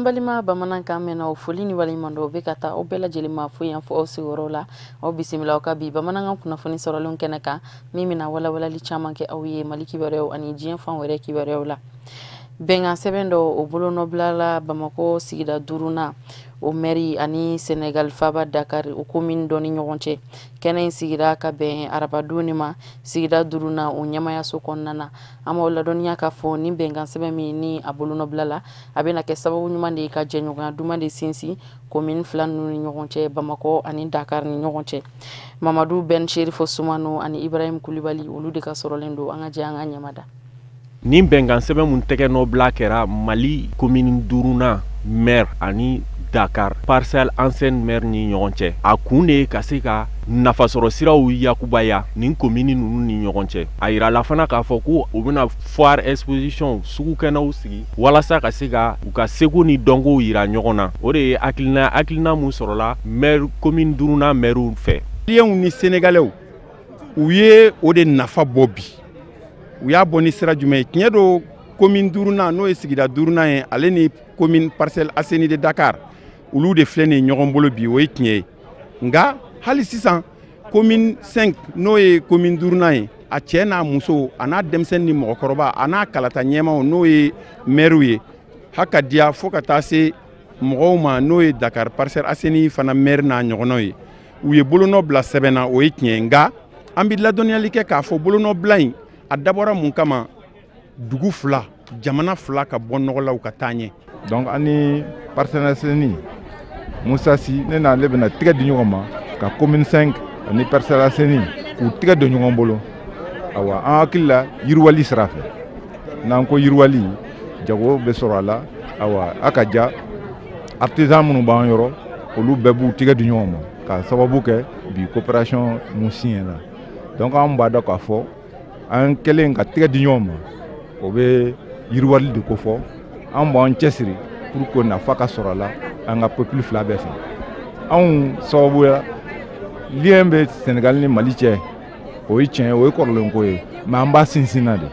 An balima bamanankan mɛnna, o foli ni waleɲuman dɔw bɛ ka taa aw bɛɛ lajɛlen ma fo yan fɔ aw sigiyɔrɔ la. Aw bisimila aw ka bi bamanankan kunnafoni sɔrɔlenw kɛnɛ kan, min bɛna walawalali caman kɛ aw ye Mali kibaruyaw ani diɲɛ fan wɛrɛ kibaruyaw la. Bɛnkan sɛbɛn dɔ, o bolonɔbilala Bamakɔ sigida duurunan o mɛri ani Senegal faba Dakar o commune dɔ ni ɲɔgɔn cɛ. Kɛnɛ in sigira ka bɛn arabadon de ma, sigida duurunan o ɲɛmayaso kɔnɔna na. An b'aw ladɔnniya k'a fɔ ni bɛnkan sɛbɛn min ni a bolonɔbila la, a bɛna kɛ sababu ɲuman de ye ka jɛɲɔgɔnya duman de sinsin commune fila ninnu ni ɲɔgɔn cɛ, Bamakɔ ani Dakar ni ɲɔgɔn cɛ. Mamadu Ben Sherifo Sumano ani Ibrahim Kulibali, olu de ka sɔrɔlen don. An ka jɛ an ka ɲɛmada. Nin bɛnkan sɛbɛn mun tɛgɛ nɔ bila kɛra Mali commune duurunan maire ani Dakar Parcelles Assainies maire ni ɲɔgɔn cɛ, a kun de ye ka se ka nafasɔrɔ siraw yakubaya nin commune ninnu ni ɲɔgɔn cɛ. A yirala fana k'a fɔ ko u bɛna foire exposition, sugukɛnɛw sigi walasa ka se ka u ka seko ni dɔnkow yira ɲɔgɔn na. O de ye hakilina mun sɔrɔla maire commune duurunan mairew fɛ. Maliyɛnw ni Sénégalais, u ye o de nafa bɔ bi. U y'a bɔ ni sira jumɛn ye? Tiɲɛ don, commune duurunan, n'o ye sigida duurunan ye, ale ni commune Parcelles Assainies de Dakar, olu de filɛ nin ye ɲɔgɔn bolo bi, o ye tiɲɛ ye. Nka hali sisan, commune 5, n'o ye commune duurunan ye, a cɛ n'a muso, a n'a denmisɛnnin ni mɔgɔkɔrɔba, a n'a kalata ɲɛmaw, n'o ye maires ye, haka diya fo ka taa se mɔgɔw ma, n'o ye Dakar Parcelles Assainies fana maire n'a ɲɔgɔnnaw ye, u ye bolonɔ bila sɛbɛn na, o ye tiɲɛ ye. Nka an bɛ ladɔnniyali kɛ k'a fɔ bolonɔ bila in, a dabɔra mun kama? Dugu fila, jamana fila ka bɔ nɔgɔ la, u ka taa ɲɛ. Donc an ni Parcelles Assainies, Musa Si, ne n'ale bɛna tɛgɛ di ɲɔgɔn ma ka commune 5 ani Parcelles Assainies k'u tɛgɛ don ɲɔgɔn bolo. Awa, an hakili la, yiriwali sira fɛ, n'an ko yiriwali, jago bɛ sɔrɔ a la. Awa, a ka ja artisan minnu b'an yɔrɔ, olu bɛɛ b'u tɛgɛ di ɲɔgɔn ma ka sababu kɛ bi coopération mun signé la. Donc an b'a dɔn k'a fɔ an kɛlen ka tɛgɛ di ɲɔgɔn ma, o bɛ yiriwali de kofɔ. An b'an cɛsiri pour que nafa ka sɔrɔ a la an ka peuple fila bɛɛ fɛ. Anw sababuya lien bɛ Sénégal ni Mali cɛ, o ye tiɲɛ ye, o ye kɔrɔlenko ye, mais an b'a sinsin na de,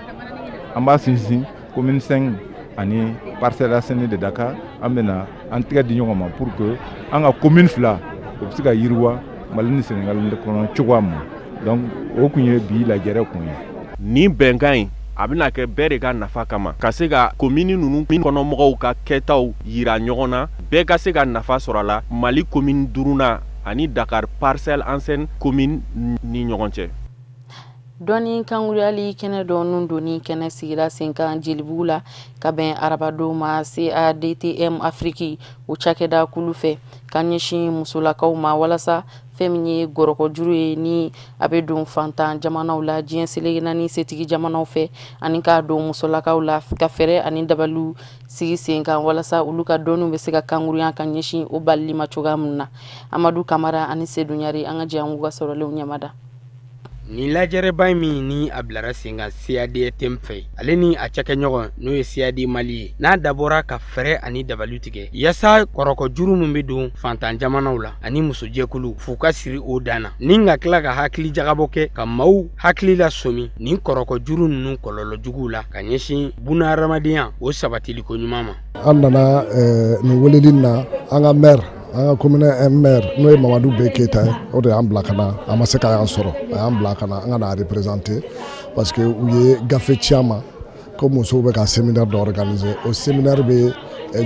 an b'a sinsin. Commune 5 ani Parcelles Assainies de Dakar, an bɛna an tɛgɛ di ɲɔgɔn ma pour que an ka commune fila o bɛ se ka yiriwa Mali ni Sénégal kɔnɔ cogoya min na. Donc o kun ye bi lajɛrɛ kun ye. Nin bɛnkan in, a bɛna kɛ bɛɛ de ka nafa kama, ka se ka commune ninnu kɔnɔmɔgɔw ka kɛtaw yira ɲɔgɔn na, bɛɛ ka se ka nafa sɔrɔ a la, Mali commune duurunan ani Dakar Parcelles Assainies commune ni ɲɔgɔn cɛ. Dɔɔni kanguruyali kɛnɛ dɔ nun donni kɛnɛ sigira sen kan Jelibugu la ka bɛn arabadon ma, CADTM Afiriki o cakɛda kulu fɛ, ka ɲɛsin musolakaw ma, walasa fɛn min ye gɔrɔkɔjuru ye ni a bɛ don fantan jamanaw la, diɲɛ seleke naani setigi jamanaw fɛ, ani k'a don musolakaw la, ka fɛɛrɛ ani dabaliw sigi sen kan walasa olu ka dɔnniw bɛ se ka kanguruya ka ɲɛsin o balili ma cogoya min na. Amadu Kamara ani Sedu Ɲari, an ka jɛ an k'u ka sɔrɔlenw ɲɛmada. Nin lajɛrɛba min ni a bilara sen kan CADTM fɛ, ale ni a cakɛɲɔgɔn, n'o ye CAD Mali ye, n'a dabɔra ka fɛɛrɛ ani dabali tigɛ yaasa kɔrɔkɔjuru min bɛ don fantan jamanaw la ani musojɛkulu f'u ka siri o dan na, ni ka tila ka hakili jagabɔ kɛ ka maaw hakili la sɔmi nin kɔrɔkɔjuru ninnu kɔlɔlɔ juguw la ka ɲɛsin buna hadamadenya o sabatiliko ɲuman ma. An nana nin weleli na, an ka maire, an ka commune maire, n'o ye Mamadu B Keyita ye, o de y'an bila ka na. A ma se ka y'an sɔrɔ, a y'an bila ka na an ka na représenter, parce que u ye gafe ci an ma ko musow bɛ ka séminaire dɔ organiser. O séminaire bɛ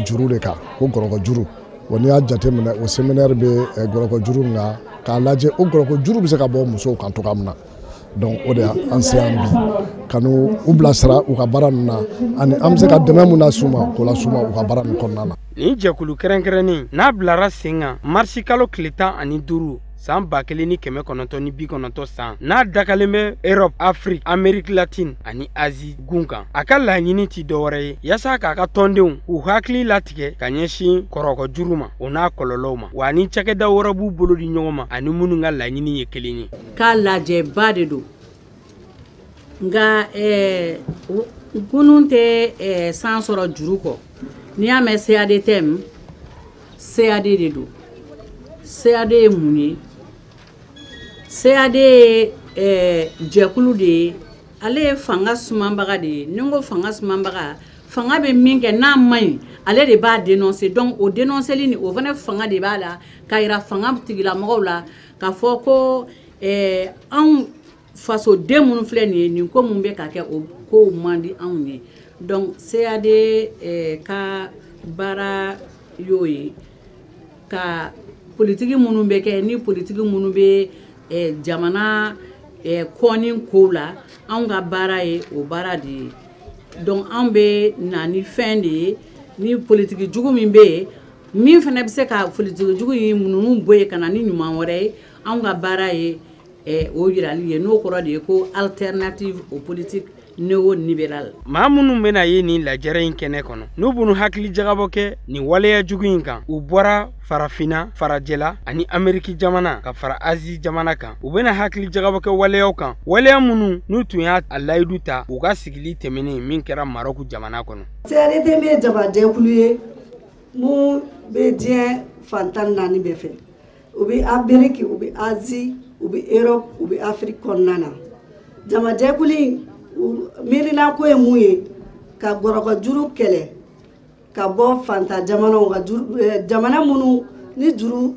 juru de kan, ko gɔrɔkɔ juru. Bon, n'i y'a jateminɛ, o séminaire bɛ gɔrɔkɔ juru min kan, k'a lajɛ o gɔrɔkɔ juru bɛ se ka bɔ musow kan cogoya min na. Donc o de y'an se yan bi, ka n'u u bilasira u ka baara ninnu na, ani an bɛ se ka dɛmɛ mun las'u ma, k'o las'u ma u ka baara ninnu kɔnɔna na. Nin jɛkulu kɛrɛnkɛrɛnnen n'a bilara sen kan marisi kalo tile 15 san 1990 san, n'a dakalen bɛ Europe, Afrique, Amérique latine ani Asie gun kan, a ka laɲini ti dɔwɛrɛ ye yaasa k'a ka tɔndenw k'u hakili latigɛ ka ɲɛsin kɔrɔkɔ juru ma, o n'a kɔlɔlɔw ma, wa ni cakɛda wɛrɛ b'u bolo di ɲɔgɔn ma ani minnu ka laɲini ye kelen ye. K'a lajɛba de don, nka kunun tɛ san sɔrɔ juru kɔ. N'i y'a mɛn CADTM, CAD de don. CAD ye mun ye? CAD ye jɛkulu de ye, ale ye fanga sumanbaga de ye. Ni n ko fanga sumanbaga, Fanga bɛ min kɛ n'a man ɲi, ale de b'a dénoncer. Donc o dénonceli nin, o fana fanga de b'a la k'a yira fanga tigilamɔgɔw la k'a fɔ ko anw fasoden minnu filɛ nin ye, nin ko mun bɛ ka kɛ, o kow man di anw ye. Donc CAD ka baara y'o ye, ka politiki minnu bɛ kɛ, ni politiki minnu bɛ jamana kɔni kow la, anw ka baara ye o baara de ye. Donc anw bɛ na ni fɛn de ye, ni politiki jugu min bɛ yen, min fana bɛ se ka politiki jugu in ninnu bɔ yen ka na ni ɲuman wɛrɛ ye, anw ka baara ye o yirali ye. N'o kɔrɔ de ye ko alternative aux politiques néolibérales. Maa minnu bɛna ye nin lajɛrɛ in kɛnɛ kɔnɔ, n'u bunu hakili jagabɔ kɛ nin waleya jugu in kan, u bɔra Farafinna, Farajɛla ani Ameriki jamana ka fara Azi jamana kan. U bɛna hakili jagabɔ kɛ waleyaw kan, waleya minnu n'u tun y'a layidu ta u ka sigili tɛmɛnen min kɛra Marɔku jamana kɔnɔ. CADTM ye jamajɛkulu ye mun bɛ diɲɛ fan 14 bɛɛ fɛ. U bɛ Ameriki, u bɛ Azi, u bɛ Europe, u bɛ Afiriki kɔnɔna na. Jamajɛkulu in miirinako ye mun ye? Ka gɔrɔkɔjuru kɛlɛ ka bɔ fantan jamanaw ka jamana minnu ni juru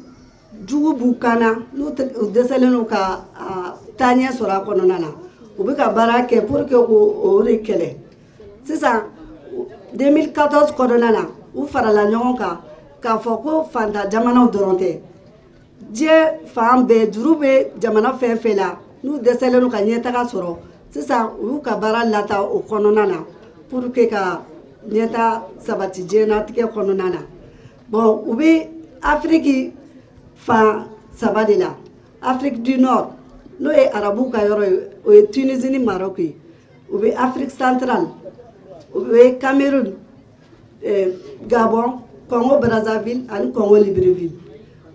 jugu b'u kan na, n'u dɛsɛlen don ka taaɲɛ sɔrɔ a kɔnɔna na, u bɛ ka baara kɛ pour que k'o de kɛlɛ. Sisan 2014 kɔnɔna na, u farala ɲɔgɔn kan k'a fɔ ko fantan jamanaw dɔrɔn tɛ, diɲɛ fan bɛɛ juru bɛ jamana fɛn fɛn la n'u dɛsɛlen don ka ɲɛtaga sɔrɔ, sisan u y'u ka baara lata o kɔnɔna na pour que ka ɲɛta sabati diɲɛlatigɛ kɔnɔna na. Bon, u bɛ Afiriki fan 3 de la. Afrique du Nord, n'o ye arabuw ka yɔrɔ ye, o ye Tunisie ni Maroc ye. U bɛ Afrique centrale, u bɛ Cameroun, Gabon, Congo Brazzaville ani Congo Libreville.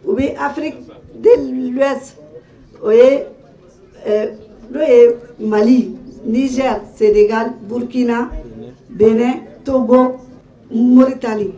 U bɛ Afrique de l'Ouest, o ye n'o ye Mali, Niger, Sénégal, Burkina, Benin, Togo, Mauritanie.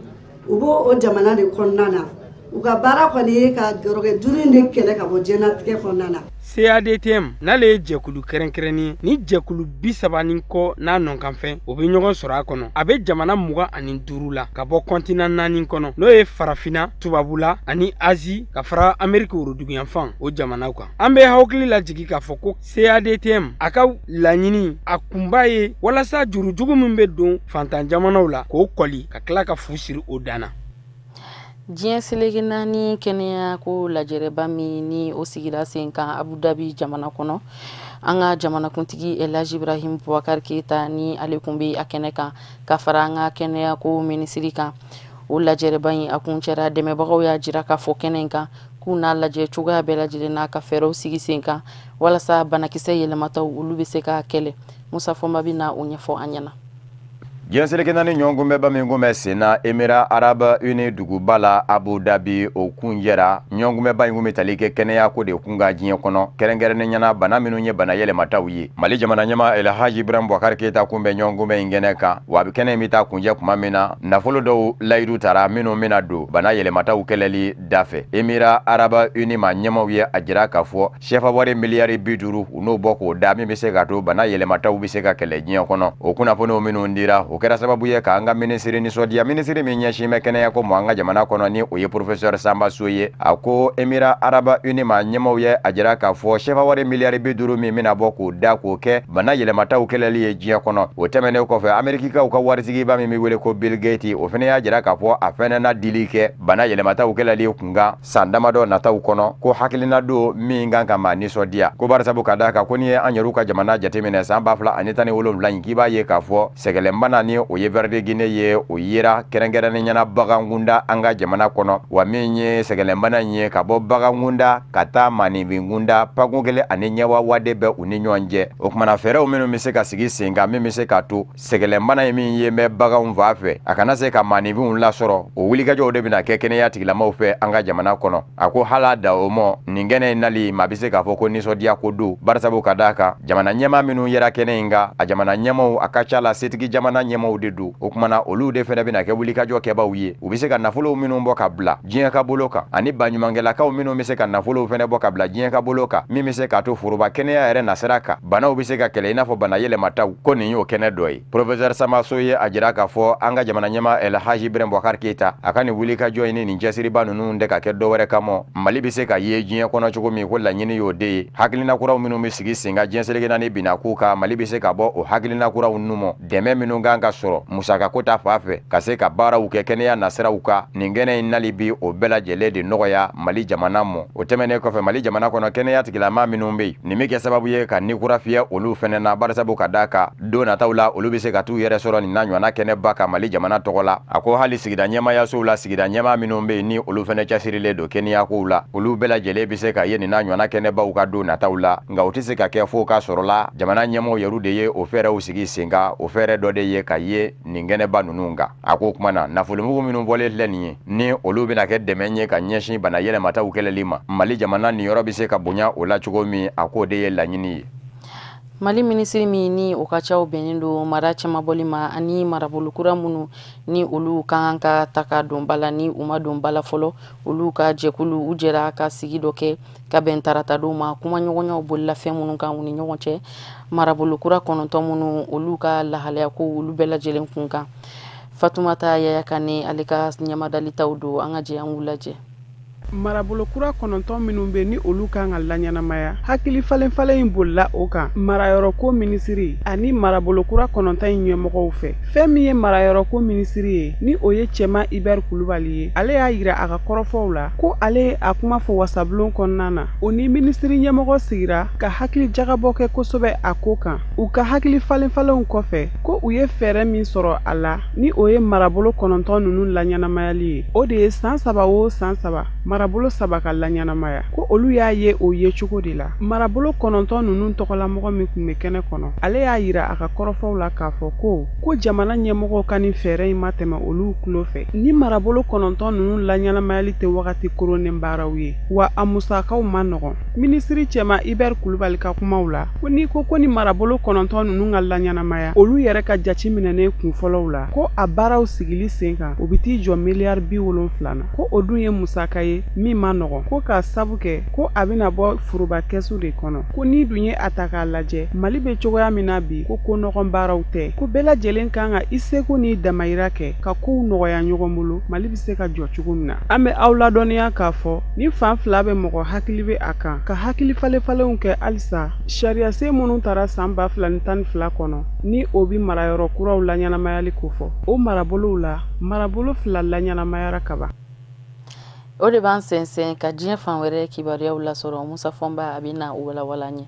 U b'o o jamana de kɔnɔna na. U ka baara kɔni ye ka gɔrɔkɛ juru in de kɛlɛ ka bɔ diɲɛlatigɛ kɔnɔna na. CADTM n'ale ye jɛkulu kɛrɛnkɛrɛnnen ni jɛkulu 30 ni kɔ n'a nɔkanfɛn, o bɛ ɲɔgɔn sɔrɔ a kɔnɔ. A bɛ jamana 25 la ka bɔ kɔntinan 4 kɔnɔ, n'o ye Farafinna, Tubabula ani Azi ka fara Ameriki woroduguyanfan o jamanaw kan. An bɛ hakili lajigin k'a fɔ ko CADTM a ka laɲini a kunba ye walasa jurujugu min bɛ don fantan jamanaw la k'o kɔli ka tila ka fu siri o dan na. Diɲɛ seleke naani kɛnɛya ko lajɛrɛba min ni o sigira sen kan Abu Dhabi jamana kɔnɔ, an ka jamanakuntigi El Hadji Ibrahim Boubacar Keita ni ale kun bɛ a kɛnɛ kan ka fara an ka kɛnɛya ko minisiri kan. O lajɛrɛba in a kuncɛra, dɛmɛbagaw y'a jira k'a fɔ kɛnɛ in kan k'u n'a lajɛ cogoya bɛɛ lajɛlen n'a ka fɛɛrɛw sigi sen kan walasa banakisɛ yɛlɛmataw olu bɛ se ka kɛlɛ. Musa Fɔnba bɛ na o ɲɛfɔ an ɲɛna. Diɲɛ seleke naani ɲɔgɔnkunbɛnba min kun bɛ sen na Émirats Arabes Unis duguba la Abu Dhabi, o kun jɛra. Ɲɔgɔnkunbɛnba in kun bɛ tali kɛ kɛnɛya ko de kun kan diɲɛ kɔnɔ, kɛrɛnkɛrɛnnen ɲɛna bana minnu ye bana yɛlɛmataw ye. Mali jamana ɲɛmaa El Hadji Ibrahim Boubacar Keita kun bɛ ɲɔgɔnkunbɛn in kɛnɛ kan, wa a bɛ kɛnɛ in bɛ taa kunjɛ tuma min na, nafolo dɔw layidu tara minnu bɛna don bana yɛlɛmataw kɛlɛli dafɛ. Émirats Arabes Unis ma ɲɛmaaw ye a jira k'a fɔ CFA wari miliyari 50 u n'o bɔ k'o da min bɛ se k'a to bana yɛlɛmataw bɛ se ka kɛlɛ diɲɛ kɔnɔ. O kunnafoniw minnu dira, o kɛra sababu ye k'an ka minisiri nisɔndiya, minisiri min ɲɛsin bɛ kɛnɛya ko ma an ka jamana kɔnɔ ni o ye professeur Samba So ye. A ko Émirats Arabes Unis ma ɲɛmaaw ye a jira k'a fɔ CFA wari miliyari 50 min bɛna bɔ k'o da k'o kɛ bana yɛlɛmataw kɛlɛli ye diɲɛ kɔnɔ. O tɛmɛnen kɔfɛ, Amerikikaw ka waritigiba min bɛ wele ko Bill Gates, o fana y'a jira k'a fɔ a fana na dili kɛ bana yɛlɛmataw kɛlɛli kunkan san damadɔ nataw kɔnɔ, ko hakilina don min kan ka maa nisɔndiya. Ko barisabu ka d'a kan ko n'i ye an yɛrɛw ka jamana jateminɛ san 2017 in, k'i b'a ye k'a fɔ sɛgɛlɛnbana ni o ye ver de Guinée ye, o yera kɛrɛnkɛrɛnnen ɲɛna bagankunda an ka jamana kɔnɔ. Wa min ye sɛgɛlɛnbana in ye ka bɔ bagankunda ka taa maaninfinkunda, pakun kelen ani ɲɛwawaden bɛ u ni ɲɔgɔn cɛ. O kumana fɛɛrɛw minnu bɛ se ka sigi sen kan min bɛ se k'a to sɛgɛlɛnbana in min ye bɛ baganw fan fɛ a kana se ka maaninfinw lasɔrɔ, o wulikajɔw de bɛna kɛ kɛnɛya tigilamaw fɛ an ka jamana kɔnɔ. A ko hali da o mɔ nin kɛnɛ in nali maa bɛ se k'a fɔ ko nisɔndiya ko don, barisabu ka d'a kan jamana ɲɛmaa minnu yera kɛnɛ in kan, a jamana ɲɛmaaw a ka ca la setigi jamana ɲɛmaa ɲɛmaaw de don. O kumana olu de fɛnɛ bɛna kɛ wulikajɔ kɛbaw ye, u bɛ se ka nafolow minnu bɔ ka bila diɲɛ ka bolo kan, ani baɲumankɛlakaw minnu bɛ se ka nafolow fɛnɛ bɔ ka bila diɲɛ ka bolo kan, min bɛ se k'a to foroba kɛnɛya yɛrɛ nasira kan banaw bɛ se ka kɛlɛ i n'a fɔ bana yɛlɛmataw, ko nin y'o kɛnɛ dɔ ye. Professeur Samaso ye a jira k'a fɔ an ka jamana ɲɛmaa El Hadji Ibrahim Boubacar Keita a ka nin wulikajɔ in ni nin cɛsiriba ninnu de ka kɛ dɔwɛrɛ kama Mali bɛ se ka ye diɲɛ kɔnɔ cogo min, ko laɲini y'o de ye. Hakilina kuraw minnu bɛ sigi sen kan diɲɛ seleke naani binna k'u kan, Mali bɛ se ka bɔ o hakilina kuraw ninnu mɔ, dɛmɛ minnu kan ka sɔrɔ musakako ta fan fɛ ka se ka baaraw kɛ kɛnɛya nasiraw kan. Nin kɛnɛ in nali bi o bɛɛ lajɛlen de nɔgɔya Mali jamana mɔ. O tɛmɛnen kɔfɛ, Mali jamana kɔnɔ kɛnɛya tigilamaa minnu bɛ yen, nin bɛ kɛ sababu ye ka ni kura fiyɛ olu fɛnɛ na, barisabu ka d'a kan don nataw la olu bɛ se ka t'u yɛrɛ sɔrɔ nin n'a ɲɔgɔnna kɛnɛba kan Mali jamana tɔgɔ la. A ko hali sigida ɲɛmaayasow la, sigida ɲɛmaa minnu bɛ yen ni olu fɛnɛ cɛsirilen don kɛnɛyakow la, olu bɛɛ lajɛlen bɛ se ka ye nin n'a ɲɔgɔnna kɛnɛbaw ka don nataw la. Nka o tɛ se ka kɛ fo k'a sɔrɔ la jamana ɲɛmaaw yɛrɛ de ye o fɛɛrɛw sigi sen kan, o fɛɛrɛ dɔ de ye ka ye nin kɛnɛba ninnu kan. A ko kuma na nafolomugu minnu bɔlen filɛ nin ye, ni olu bɛna kɛ dɛmɛ ye ka ɲɛsin bana yɛlɛmataw kɛlɛli ma, Mali jamana niyɔrɔ bɛ se ka bonya o la cogo min, a k'o de ye laɲini ye. Mali minisiri min ni o ka caw bɛnnen don mara cɛmabɔli ma ani marabolo kura minnu ni olu ka kan ka ta ka don ba la ni u ma don ba la fɔlɔ, olu ka jɛkulu u jɛra ka sigi dɔ kɛ ka bɛn taratadon ma. Kumaɲɔgɔnyaw bolila fɛn minnu kan u ni ɲɔgɔn cɛ, marabolo kura 9 minnu olu ka lahalaya ko olu bɛɛ lajɛlen kun kan. Fatumata Yaya Kane ale ka ɲamadalitaw don, an ka jɛ an k'u lajɛ. Marabolo kura 9 minnu bɛ ni olu kan ka laɲɛnamaya, hakili falen falen in bolila o kan marayɔrɔko minisiri ani marabolo kura 9 in ɲɛmɔgɔw fɛ. Fɛn min ye marayɔrɔko minisiri ye, ni o ye Cɛma Ibɛri Kulubali ye, ale y'a yira a ka kɔrɔfɔw la ko ale ye a kuma fɔ wasabulon kɔnɔna na. O ni minisiri ɲɛmɔgɔ sigira ka hakili jagabɔ kɛ kosɛbɛ a ko kan. U ka hakili falen falenw kɔfɛ, ko u ye fɛɛrɛ min sɔrɔ a la, ni o ye marabolo 9 ninnu laɲɛnamayali ye, o de ye san 3 o san 3 marabolo 3 ka laɲɛnamaya. Ko olu y'a ye o ye cogo de la. Marabolo 9 ninnu tɔgɔlamɔgɔ min tun bɛ kɛnɛ kɔnɔ, ale y'a yira a ka kɔrɔfɔw la k'a fɔ ko jamana ɲɛmɔgɔw ka nin fɛɛrɛ in ma tɛmɛ olu tulo fɛ. Ni marabolo 9 ninnu laɲɛnamayali tɛ wagati koronnen baaraw ye, wa a musakaw ma nɔgɔn. Minisiri Cɛma Ibɛri Kulubali ka kumaw la, ko n'i ko ni marabolo 9 ninnu ka laɲɛnamaya, olu yɛrɛ ka jate minɛnen kun fɔlɔw la, ko a baaraw sigili sen kan, o bɛ t'i jɔ miliyari 70 na. Ko o dun ye musaka ye min ma nɔgɔn, ko k'a sabu kɛ ko a bɛna bɔ foroba kɛsu de kɔnɔ. Ko n'i dun ye a ta k'a lajɛ, Mali bɛ cogoya min na bi, ko nɔgɔn baaraw tɛ, ko bɛɛ lajɛlen kan ka i seko n'i damayira kɛ ka kow nɔgɔya ɲɔgɔn bolo, Mali bɛ se ka jɔ cogo min na. An bɛ aw ladɔnniya k'a fɔ ni fan fila bɛ mɔgɔ hakili bɛ a kan ka hakili falen falenw kɛ halisa sariyasen minnu tara san 2012 kɔnɔ, ni o bɛ marayɔrɔ kuraw laɲɛnamayali kofɔ, o marabolow la marabolo 2 laɲɛnamayara kaban. O de b'an sɛnsɛn ka diɲɛ fan wɛrɛ kibaruyaw lasɔrɔ. Musa Fɔnba a bɛ na o walawala an ye.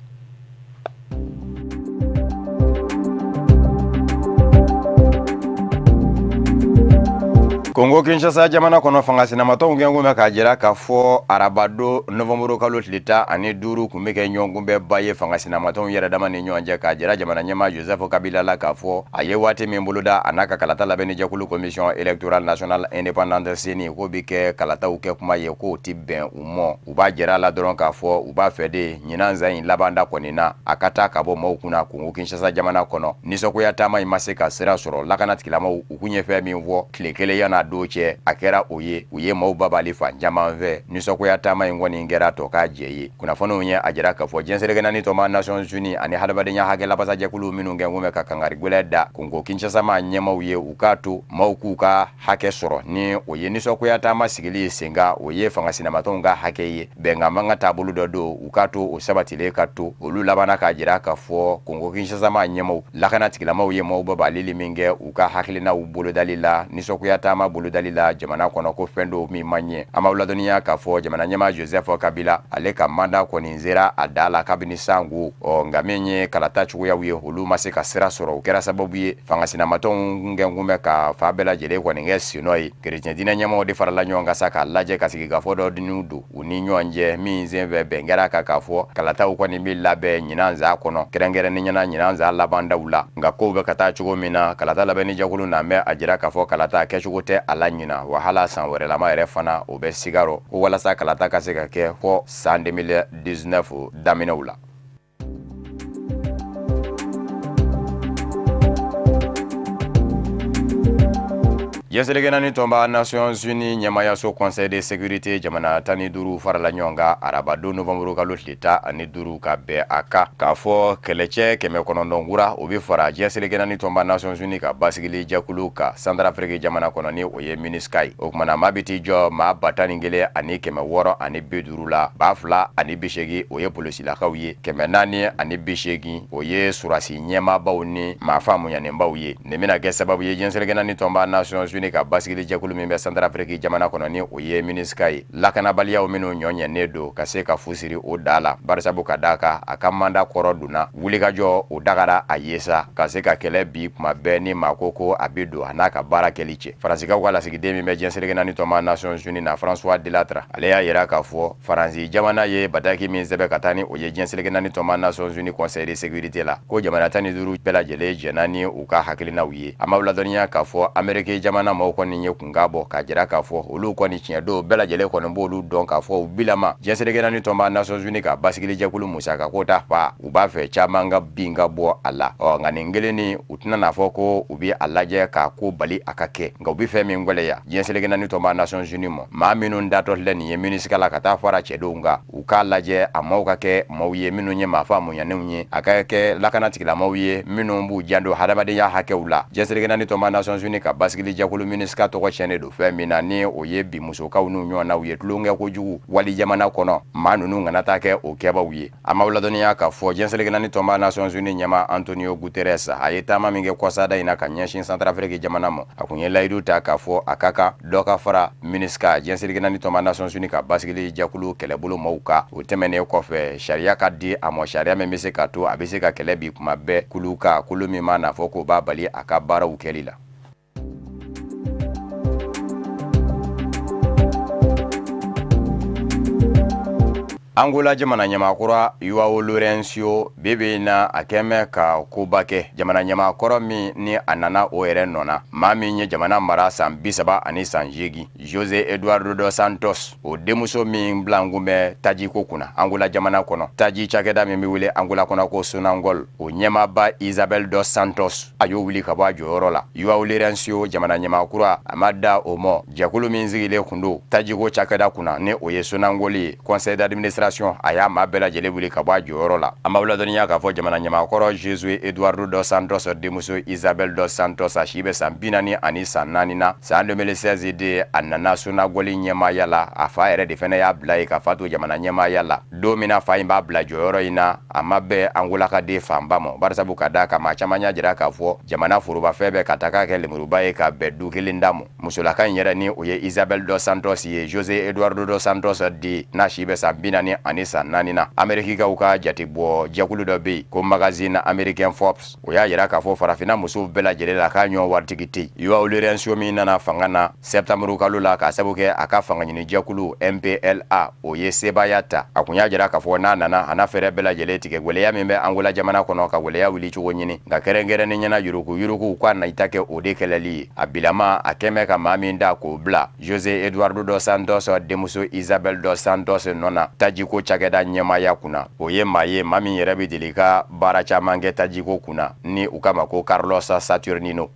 Kongo Kinshasa jamana kɔnɔ, fanga sinamatɔnw gɛngun bɛ k'a jira k'a fɔ arabado novanburu kalo tile 15 kun bɛ kɛ ɲɔgɔnkunbɛnba ye fanga sinamatɔnw yɛrɛ dama ni ɲɔgɔn cɛ, k'a jira jamana ɲɛmaa Joseph Kabila la k'a fɔ a ye waati min boloda a n'a ka kalata labɛnni jɛkulu commission électorale nationale indépendante CENI k'o bɛ kɛ kalataw kɛ kuma ye, k'o ti bɛn u mɔ. U b'a jira la dɔrɔn k'a fɔ u b'a fɛ de ɲinan san in labanda kɔni na a ka taa ka bɔ maaw kunna Kongo Kinshasa jamana kɔnɔ. Nisɔngoya taama in ma se ka sira sɔrɔ, lakana tigilamaaw u kun ye fɛn min fɔ tile kelen yan'a don cɛ, a kɛra o ye. U ye maaw babali fan caman fɛ. Nisɔngoya taama in kɔni kɛra tɔ k'a jɛ ye. Kunnafoniw ye a jira k'a fɔ diɲɛ seleke naani tɔnba Nations Unies ani hadamadenya hakɛ labasajɛkulu minnu kɛ kun bɛ ka kangari gwɛlɛ da Kongo Kinshasa ma ɲɛmaaw ye, u k'a to maaw k'u ka hakɛ sɔrɔ, ni o ye nisɔngoya taama sigili sen kan, o ye fanga sinamatɔnw ka hakɛ ye, bɛnkan man ka taabolo dɔ don, u k'a to o sabatilen ka to. Olu labanna k'a jira k'a fɔ Kongo Kinshasa ma ɲɛmaaw, lakana tigilamaw ye maaw babalili min kɛ u ka hakilinaw bolodali la nisɔngoya taama bolodali la jamana kɔnɔ, ko fɛn dɔw min man ɲɛ. An b'aw ladɔnniya k'a fɔ jamana ɲɛmaa Joseph Kabila ale ka mandat kɔni sera a da la kabini sango, nka min ye kalata cogoyaw ye, olu ma se ka sira sɔrɔ. O kɛra sababu ye fanga sinamatɔnw gɛnkun bɛ ka fa bɛɛ lajɛlen kɔni kɛ senɔ ye. Kerecɛn diinɛ ɲɛmaaw de farala ɲɔgɔn kan sa k'a lajɛ ka sigi kafɔ dɔ n'u don u ni ɲɔgɔn cɛ, min senfɛ bɛn kɛra kan k'a fɔ kalataw kɔni bɛ labɛn ɲinan san kɔnɔ, kɛrɛnkɛrɛnnenya la ɲinan san labandaw la. Nka kow bɛ ka taa cogo min na, kalata labɛnni jɛkulu na bɛ a jira k'a fɔ kalata kɛcogo tɛ a la ɲina, wahala san wɛrɛlama yɛrɛ fana o bɛ sigaro ko walasa kalata ka se ka kɛ fɔ san 2019 daminɛw la. Diɲɛ seleke naani tɔnba Nations Unies ɲɛmayaso Conseil de sécurité jamana 15 farala ɲɔgɔn kan arabadon novembre kalo tile 15 ka bɛn a kan k'a fɔ kɛlɛcɛ 900 kura o bɛ fara diɲɛ seleke naani tɔnba Nations Unies ka basigili jɛkulu kan Centrafrique jamana kɔnɔ ni o ye MINUSCA ye. O kumana maa bɛ t'i jɔ maa 11,650 la, 2,080 o ye polisilakaw ye, 480 o ye surasi ɲɛmaabaw ni maa faamuyanenbaw ye. Nin bɛna kɛ sababu ye diɲɛ seleke naani tɔnba Nations Unies ka basigili jɛkulu min bɛ Centrafrique jamana kɔnɔ ni o ye MINUSCA ye, lakanabaliyaw minnu ɲɔɲɛnen don ka se ka fu siri o da la, barisabu ka d'a kan a ka mandat kɔrɔ donna wulikajɔ o dagara a ye sa ka se ka kɛlɛ bi kuma bɛɛ ni maa ko a bɛ don a n'a ka baara kɛli cɛ. Faransikaw ka lasigiden min bɛ diɲɛ seleke naani tɔnba Nations Unies na, François Delattre, ale y'a yira k'a fɔ Faransi jamana ye bataki min sɛbɛn ka taa ni o ye diɲɛ seleke naani tɔnba Nations Unies Conseil de sécurité la, ko jamana 15 bɛɛ lajɛlen jɛnna ni u ka hakilinaw ye. A ma ladɔnniya k'a fɔ Amérique jamana maaw kɔni ye kunkan bɔ k'a jira k'a fɔ olu kɔni tiɲɛ don bɛɛ lajɛlen kɔni b'olu dɔn k'a fɔ u bilama diɲɛ seleke naani tɔnba Nations Unies ka basigili jɛkulu musaka ko ta fa u b'a fɛ caman ka bin ka bɔ a la. Ɔ nka nin kelen ni u tɛna n'a fɔ ko u bɛ a lajɛ k'a ko bali a ka kɛ, nka u bɛ fɛn min gwɛlɛya diɲɛ seleke naani tɔnba Nations Unies ma, maa minnu datɔ filɛ nin ye MINUSCA la ka taa fara cɛdenw kan, u k'a lajɛ a maaw ka kɛ maaw ye minnu ye maa faamuyanenw ye, a ka kɛ lakana tigilamaaw ye minnu b'u janto hadamadenya hakɛw la. Diɲɛ seleke naani tɔnba Nations Unies ka basigili jɛkulu MINUSCA tɔgɔ tiɲɛnen don fɛn min na ni o ye bi musokaw n'u ɲɔgɔnnaw ye tulonkɛ kojugu wali jamana kɔnɔ, maa ninnu kana taa kɛ o kɛbaw ye. A m'aw ladɔnniya k'a fɔ diɲɛ seleke naani tɔnba Nations Unies ɲɛmaa Antonio Guterres a ye taama min kɛ kɔsada in na ka ɲɛsin Centrafrique jamana ma, a kun ye layidu ta k'a fɔ a ka kan dɔ ka fara MINUSCA diɲɛ seleke naani tɔnba Nations Unies ka basigili jɛkulu kɛlɛbolo maaw kan. O tɛmɛnen kɔfɛ sariya ka di a ma, sariya min bɛ se ka to a bɛ se ka kɛlɛ bi kuma bɛɛ kulu ka kulu min ma n'a fɔ k'o b'a bali a ka baaraw kɛli la. Angola jamana ɲɛmaakura João Lourenço bi in na a kɛn bɛ ka koba kɛ. Jamana ɲɛmaakɔrɔ min ni a nana o yɛrɛ nɔ na, maa min ye jamana mara san 30 ani san 8, José Eduardo dos Santos, o denmuso min bilankun bɛ tajiko kunna Angola jamana kɔnɔ, taji cakɛda min bɛ wele Angola kɔnɔ ko Sonangol, o ɲɛmaaba Isabel dos Santos a y'o wuli ka bɔ a jɔyɔrɔ la. João Lourenço jamana ɲɛmaakura a ma da o mɔ, jɛkulu min sigilen kun don tajiko cakɛda kunna ni o ye Sonangol ye, conseil d'administration a y'a maa bɛɛ lajɛlen wuli ka bɔ a jɔyɔrɔ la. An b'aw ladɔnniya k'a fɔ jamana ɲɛmaakɔrɔ José Eduardo dos Santos denmuso Isabel dos Santos a si bɛ san 40 ani san 4 na, san 2016 de a nana Sonangol ɲɛmaaya la. A fa yɛrɛ de fana y'a bila yen ka fa to jamana ɲɛmaaya la. Don min na fa in b'a bila jɔyɔrɔ in na, a ma bɛn Angola ka den fanba ma, barisabu ka d'a kan maa caman y'a jira k'a fɔ jamana forobafɛn bɛɛ ka taga kɛ lemuruba ye ka bɛn du kelen da ma. Musolaka in yɛrɛ ni o ye Isabel dos Santos ye, José Eduardo dos Santos den n'a si bɛ san 40 ani san 4 na. Amerikikaw ka jatebɔ jɛkulu dɔ bɛ yen ko magazine américain Forbes, o y'a yira k'a fɔ farafinna musow bɛɛ lajɛlen la k'a ɲɔgɔn waritigi tɛ yen. João Lourenço min nana fanga na septembre kalo la k'a sababu kɛ a ka fangaɲini jɛkulu MPLA o ye sebaaya ta, a kun y'a jira k'a fɔ n'a nana a n'a fɛɛrɛ bɛɛ lajɛlen tigɛ gwɛlɛya min bɛ Angola jamana kɔnɔ ka gwɛlɛya wuli cogo ɲini, nka kɛrɛnkɛrɛnnen ɲɛna yuruku k'a na i ta kɛ o de kɛlɛli ye. A bilama a kɛn bɛ ka maa min da k'o bila José Eduardo dos Santos denmuso Isabel dos Santos nɔ na tajiko cakɛda ɲɛmaaya kunna. O ye maa ye maa min yɛrɛ bɛ deli ka baara caman kɛ tajiko kunna ni u kama ko Carlos Saturnino.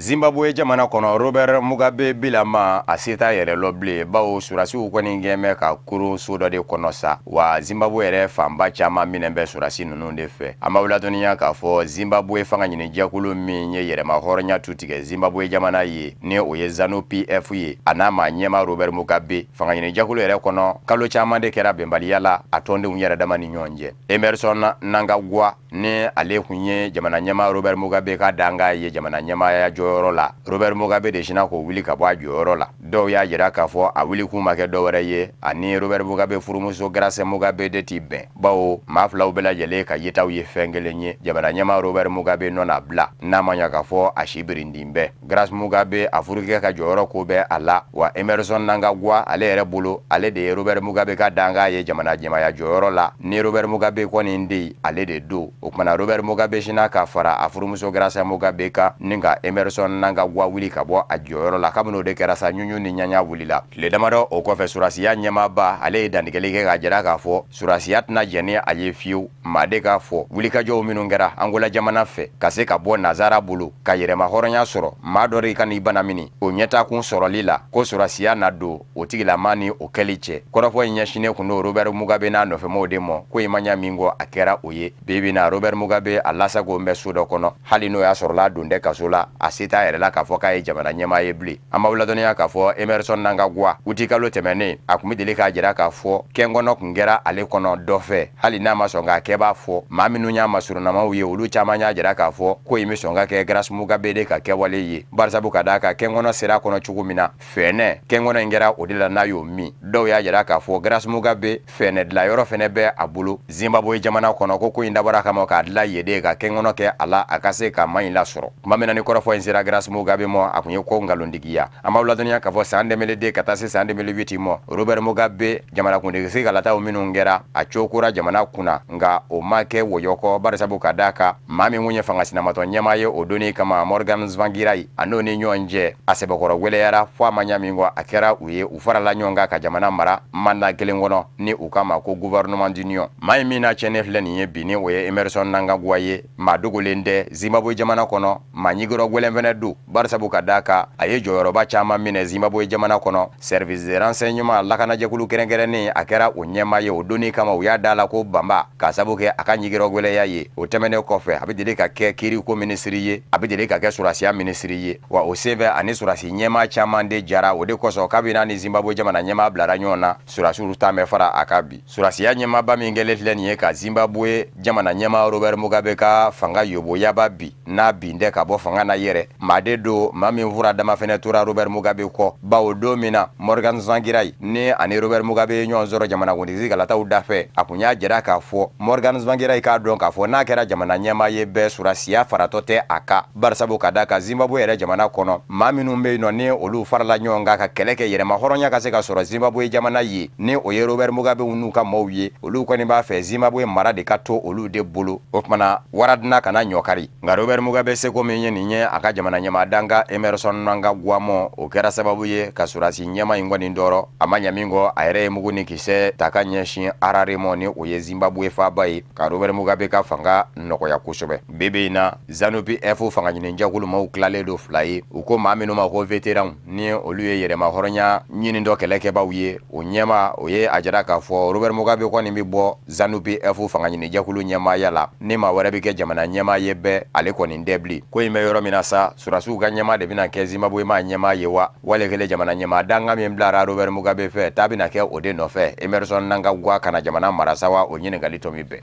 Zimbabwe jamana kɔnɔ Robert Mugabe bilama a se t'a yɛrɛ lɔ bilen, bawo surasiw kɔni kɛn bɛ ka koron so dɔ de kɔnɔ sa, wa Zimbabwe yɛrɛ fanba caman minɛ bɛ surasi ninnu de fɛ. An b'aw ladɔnniya k'a fɔ Zimbabwe fanga ɲini jɛkulu min ye yɛrɛma hɔrɔnya tu tigɛ Zimbabwe jamana ye ni o ye ZANU PF ye, a n'a maa ɲɛma Robert Mugabe. Fanga ɲini jɛkulu yɛrɛ kɔnɔ kalo caman de kɛra bɛnbaliya la a tɔndenw yɛrɛ dama ni ɲɔgɔn cɛ. Emerson Mnangagwa ni ale kun ye jamana ɲɛma Robert Mugabe ka danga ye jamana ɲɛmaaya jɔyɔrɔ la, Robert Mugabe de sinna k'o wuli ka bɔ a jɔyɔrɔ la. Dɔw y'a jira k'a fɔ a wuli kun ma kɛ dɔwɛrɛ ye, ani Robert Mugabe furumuso Grace Mugabe de ti bɛn, bawo maa filaw bɛɛ lajɛlen ka yetaw ye fɛn kelen ye. Jamana ɲɛma Robert Mugabe nɔ na bila n'a ma ɲa k'a fɔ a si birindin bɛɛ. Grace Mugabe a furukɛ ka jɔyɔrɔ ko bɛɛ a la, wa Emerson Mnangagwa ale yɛrɛ bolo ale de ye Robert Mugabe ka danga ye jamana ɲɛmaya jɔyɔrɔ la, ni Robert Mugabe kɔni den ale de don. O kumana Robert Mugabe sinna ka fara a furumuso Grace Mugabe kan ni ka Emerson Emerson Mnangagwa wuli ka bɔ a jɔyɔrɔ la. Kabini o de kɛra sa, ɲuɲu ni ɲaɲa wulila. Tile damadɔ o kɔfɛ, surasiya ɲɛmaaba ale ye dantigɛli kɛ k'a jira k'a fɔ surasiya tɛna jɛn ni a ye fiyewu maa de k'a fɔ wulikajɔw minnu kɛra Angola jamana fɛ ka se ka bɔ nazara bolo ka yɛrɛma hɔrɔnya sɔrɔ, maa dɔ de ka n'i bana mini o ɲɛtakun sɔrɔli la, ko surasiya na don o tigilama ni o kɛli cɛ. Kɔrɔfɔ in ɲɛsinnen kun don Robert Mugabe n'a nɔfɛmɔgɔw de ma. Ko in ma ɲa min kɔ, a kɛra o ye. Bi bi na, Robert Mugabe a lasago bɛ so dɔ kɔnɔ. Hali n'o y'a sɔrɔla a don tɛ kaso la, a se t'a yɛrɛ la k'a fɔ k'a ye jamana ɲɛmaa ye bilen. An b'aw ladɔnniya k'a fɔ Emerson Mnangagwa, utikalo tɛmɛnen, a kun bɛ deli k'a jira k'a fɔ kɛnkɔnɔ kun kɛra ale kɔnɔ dɔ fɛ, hali n'a ma sɔn k'a kɛ b'a fɔ. Maa minnu y'a masurunamaw ye, olu caman y'a jira k'a fɔ ko in bɛ sɔn ka kɛ Grace Mugabe de ka kɛwale ye, barisabu ka d'a kan kɛnkɔnɔ sera kɔnɔ cogo min na, fɛnɛ kɛnkɔnɔ in kɛra o de la n'a y'o min. Dɔw y'a jira k'a fɔ Grace Mugabe fɛnɛ dilanyɔrɔ fɛnɛ bɛ a bolo Zimbabwe jamana kɔnɔ, ko in dabɔra kama k'a dilan yen de ka kɛnkɔnɔ kɛ a la, a ka se ka maa in lasɔrɔ. Tuma min na ni kɔrɔfɔ in sera Grace Mugabe ma, a kun ye ko nkalontigiya. An b'aw ladɔnniya k'a fɔ san 2002 ka taa se san 2008 ma, Robert Mugabe jamanakuntigi sigi kalataw minnu kɛra, a cokora jamana kunna, nka o ma kɛ wɔyɔ kɔ, barisabu ka d'a kan maa min kun ye fanga sinamatɔ ɲɛmaa ye o donni kama, Morgan Tsvangirai, a n'o ni ɲɔgɔn cɛ a sɛbɛkɔrɔ gwɛlɛyara fo a ma ɲa min kɔ, a kɛra u ye u farala ɲɔgɔn kan ka jamana mara manda kelen kɔnɔ ni u kama ko gouvernement d'union. Maa in min n'a cɛnnen filɛ nin ye bi, ni o ye Emerson Mnangagwa ye, maa dogolen tɛ Zimbabwe jamana kɔnɔ, maa ɲigirɔ gwɛlɛn fɛnɛ don, barisabu ka d'a kan a ye jɔyɔrɔba caman minɛ Zimbabwe jamana kɔnɔ. Service de renseignement, lakanajɛkulu kɛrɛnkɛrɛnnen, a kɛra o ɲɛmaa ye o donni kama. U y'a da la ko banba k'a sabu kɛ a ka ɲigirɔ gwɛlɛya ye. O tɛmɛnen kɔfɛ, a bɛ deli ka kɛ kiriko minisiri ye, a bɛ deli ka kɛ surasiya minisiri ye, wa o senfɛ ani surasi ɲɛmaa caman de jara. O de kosɔn, kabini n'a ni Zimbabwe jamana ɲɛmaa bilara ɲɔgɔn na, surasiw ta mɛ fara a kan bi. Surasiya ɲɛmaaba min kɛlen filɛ nin ye ka Zimbabwe jamana ɲɛmaa Robert Mugabe ka fanga yoboyaba bi n'a bin tɛ ka bɔ fanga na yɛrɛ, maa de don maa min fura dama fɛnɛ tora Robert Mugabe kɔ, bawo don min na Morgan Tsvangirai ni ani Robert Mugabe ye ɲɔgɔn sɔrɔ jamanakuntigi kalataw dafɛ, a kun y'a jira k'a fɔ Morgan Tsvangirai k'a dɔn k'a fɔ n'a kɛra jamana ɲɛmaa ye bɛɛ, surasiya faratɔ tɛ a kan, barisabu ka d'a kan Zimbabwe yɛrɛ jamana kɔnɔ, maa minnu bɛ yen nɔ ni olu farala ɲɔgɔn kan ka kɛlɛ kɛ yɛrɛma hɔrɔnya ka se ka sɔrɔ Zimbabwe jamana ye, ni o ye Robert Mugabe n'u ka maaw ye, olu kɔni b'a fɛ Zimbabwe mara de ka to olu de bolo. O kumana waradina kana ɲɔkari. Nka Robert Mugabe seko min ye nin ye a ka jamana ɲɛmaa danka Emerson Mnangagwa mɔ, o kɛra sababu ye ka surasi ɲɛma in kɔni dɔrɔ. A ma ɲa min kɔ, a yɛrɛ ye mugu ni kisɛ ta ka ɲɛsin Harare mɔ, ni o ye Zimbabwe faaba ye, ka Robert Mugabe ka fanga nɔgɔya kosɛbɛ. Bi bi in na, ZANU PF fanga ɲini jɛkulu maaw tilalen don fila ye. U ko maa minnu ma ko vétéran, ni olu ye yɛrɛma hɔrɔnya ɲini dɔ kɛlɛkɛbaw ye, o ɲɛma o ye a jira k'a fɔ Robert Mugabe kɔni bɛ bɔ ZANU PF fanga ɲini jɛkulu ɲɛmaaya la, ni maa wɛrɛ bɛ kɛ jamana ɲɛmaa ye bɛɛ, ale kɔni tɛ bilen. Ko in bɛ yɔrɔ min na sa, surasiw ka ɲɛmaa de bɛna kɛ Zimbabwe maa ɲɛmaa ye wa, wale kelen jamana ɲɛmaa danga min bilara Robert Mugabe fɛ, taa bɛna kɛ o de nɔfɛ Emerson Mnangagwa kana jamana mara sa wa, o ɲininkali tɔ min bɛɛ.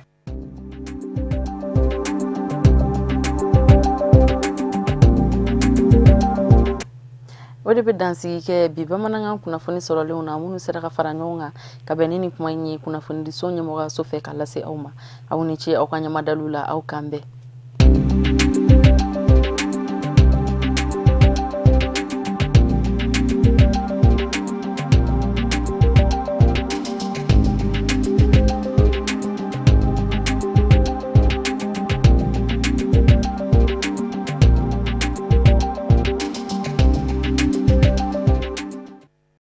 O de bɛ dansigi kɛ bi bamanankan kunnafoni sɔrɔlenw na minnu sera ka fara ɲɔgɔn kan ka bɛn ni nin kuma in ye kunnafonidiso ɲɛmɔgɔyaso fɛ k'a lase aw ma. Aw ni ce aw ka ɲɛmadalu la, aw kan bɛn.